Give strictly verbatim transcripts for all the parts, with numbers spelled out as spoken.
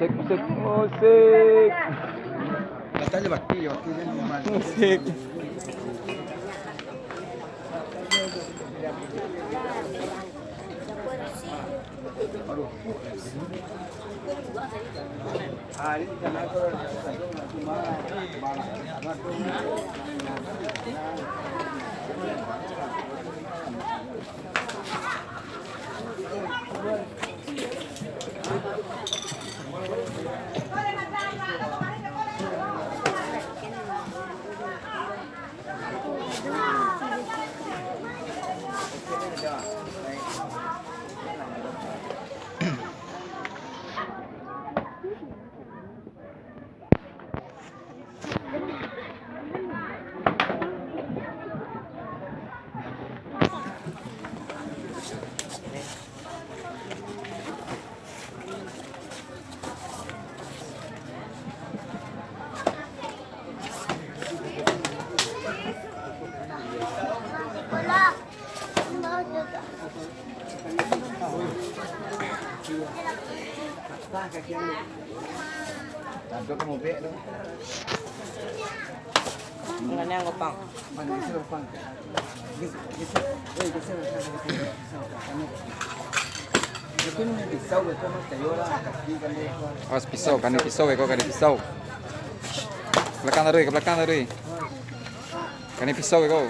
Musik, musik, musik. Musik. Awas pisau, kanai pisau beko, kanai pisau. Balakang taruih, ka balakang taruih. Kanai pisau beko.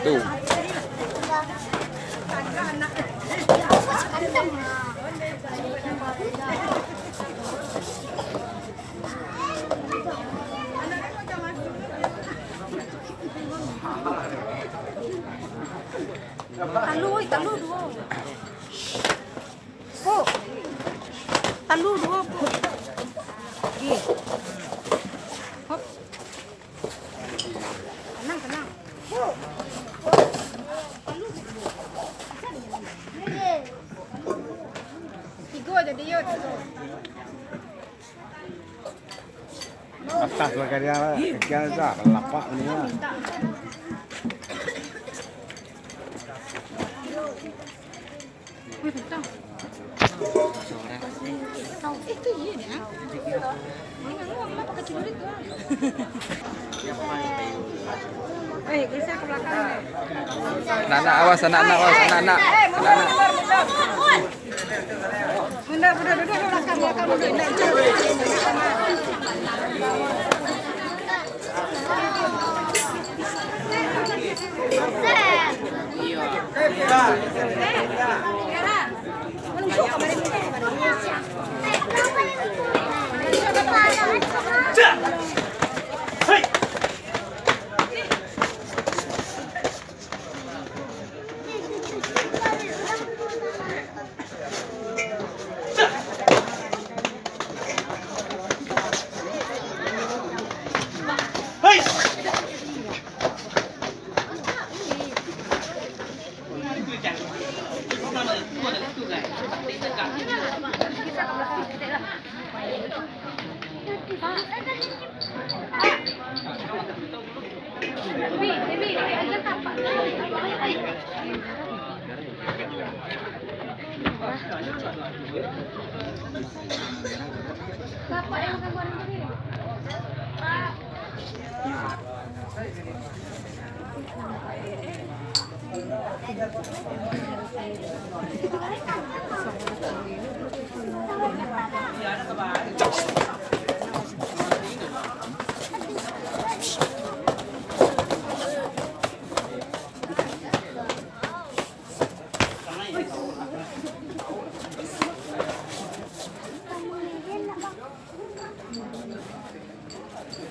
Tu. Talu, oi, talu duo. Pu. Talu duo, Pu. Ih. Hop. Tenang, tenang. Tigo jadi yo, tigo. Atas lah kali ah, kaki atas lah, lapak ni lah. Eh, geser ke belakang. Anak-anak, awas, anak-anak, awas, anak-anak. Anak-anak. Mundur, mundur, mundur, mundur, mundur, mundur.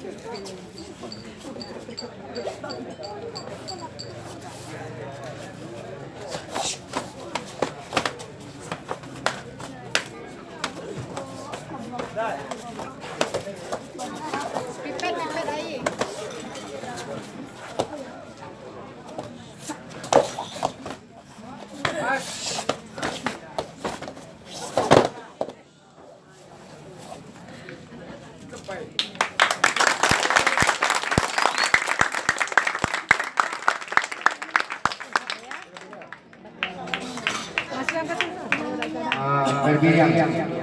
Pipet, pipet aia. Ah, Ferdian.